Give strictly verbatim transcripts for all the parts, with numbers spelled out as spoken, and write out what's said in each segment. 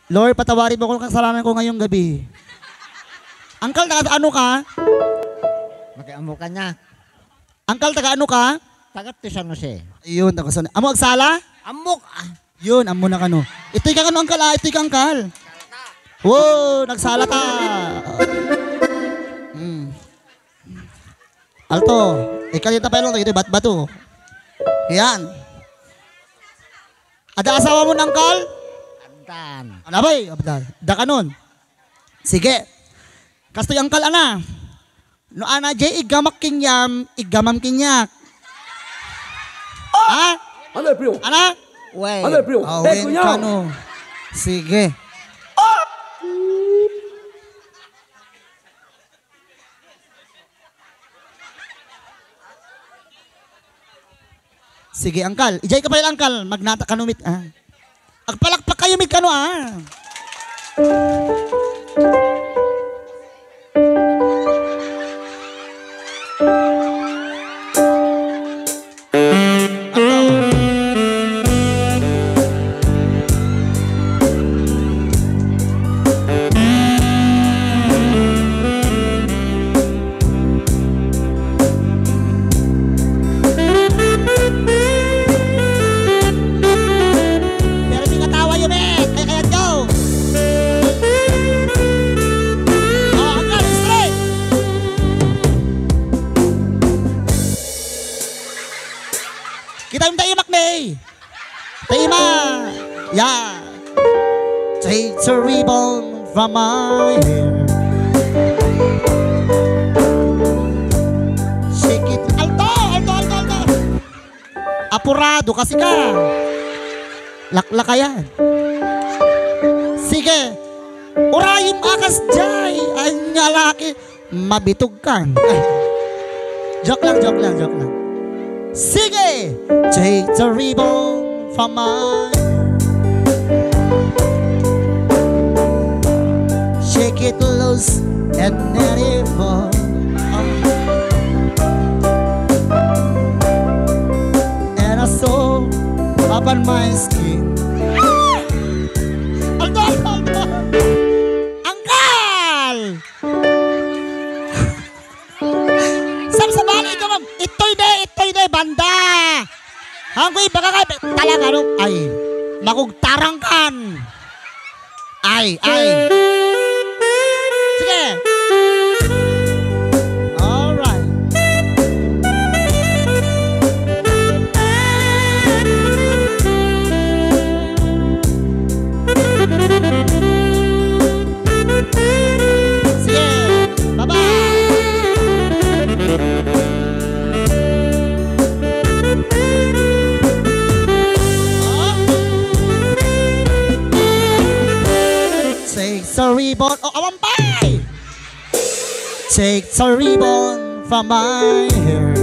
Lord, patawarin mo ko kasalanan ko ngayong gabi. Angkal, taga ano ka? Makiammo ka niya. Angkal, taga ano ka? Taga to San Jose. Ayun, taga San. Amo agsala? Ammok, ah. Yun, amo na kano. Itoy ka kano, angkal, ah. Itoy ka, angkal. Wow, nagsala ta. Mm. Alto, ikaw yung tapay lang, ito, bat-bato. Yan. Ada asawa mo, angkal? Andan. Ala, bay, abdan. Da kanon. Sige. Kastoy, angkal, ana. No, ana, jay, igamak kinyam, igamam kinyak. Ha? Ano, bro? Ana? Wait. Ano, bro? Oh, Eh, wen kuya. Kano. Sige. Sige, angkal. Ijay ka pay, angkal. Magnata kano met, ah. Agpalakpak kayo met kano, ah. Pero di katawa yun, eh. Kaya, kaya, go. Oh, angkal, straight. Kita yung taimak, May. Tema! Yeah! Take the ribbon from my hair. Shake it. Alto! Alto! Alto! Alto! Apurado kasi ka. Laklakayan. Sige. Urayem a kasjay. Ay, nga laki. Mabitog kan. Ay. Joke lang, joke lang, joke lang. Sige! Take the ribbon from my Shake it loose and let it fall. And I saw upon my skin. Ah! Aldo, Aldo, Aldo! Angkal! Sabsabali ka, ma'am. Itoy de, itoy de, banda. Hanggoy, baka ka, talaga, no? Ay, makugtarang kan. Ay, ay. Sige. Alright. Sige. Bye-bye. Oh. Take the ribbon. Oh, awan pa eh. Take the ribbon from my hair.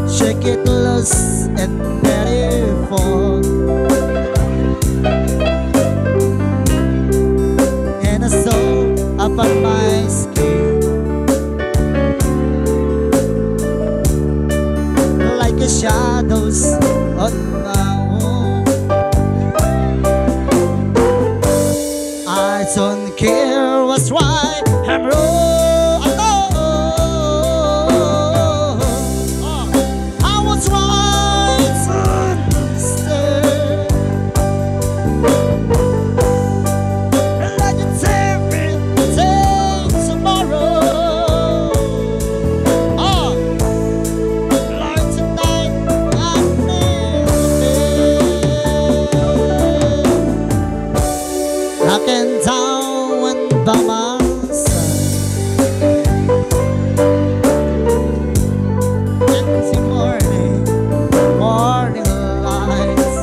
Shake it loose and let it fall. And I saw upon my skin like a shadows on my own. I don't care what's right and wrong. I was right and stay. Like a everything tomorrow. Oh, like tonight, I need to be. Up and down and by my side. Empty morning, morning lights.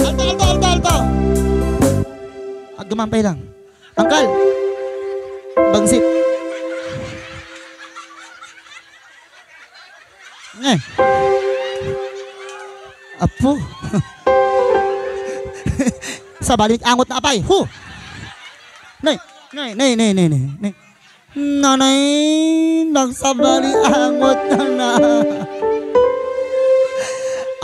Alto, alto, alto, alto! Agdumampay lang. Angkal! Bangsit. Eh. Apo. Sabali angot na apay. Hu! Nay, nay, nay, nay, nay, nay, nay. Nanay, nagsabali angot na na.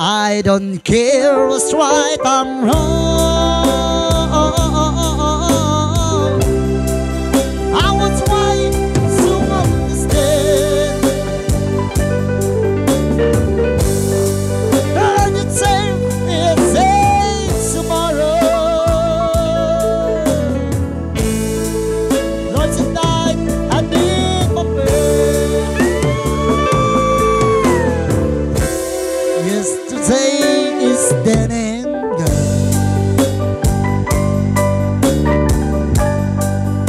I don't care what's right and wrong. I was right, so understand. Learn to take it, say tomorrow. Lord, tonight I need my prayer. Yesterday is dead and gone,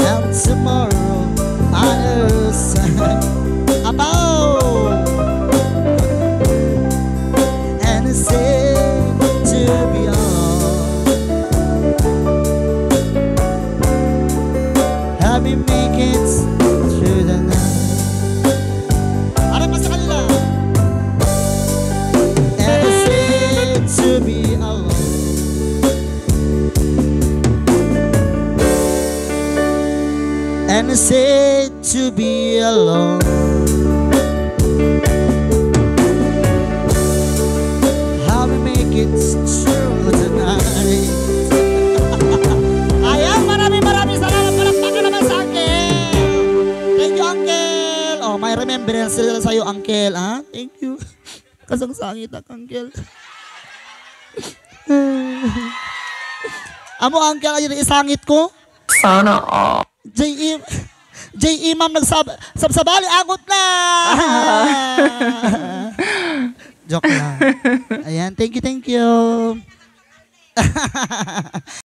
and tomorrow I know something about. And it's safe to be on. Have you make it through the night? Para pa sa kanila. And it's safe to be alone. And it's safe to be alone. How we make it through the night. Ayan, maraming, maraming salamat. Palakpakan naman sa Uncle. Thank you, Uncle. Oh, may remembrance sila sa'yo, Uncle, ha? Thank you. Kasangsangitak, Uncle. Amo, Uncle, ayan, isangit ko. Sana all. J E, J E, ma'am, nagsab-, sabsabali, angot na! Joke lang. Ayan, thank you, thank you.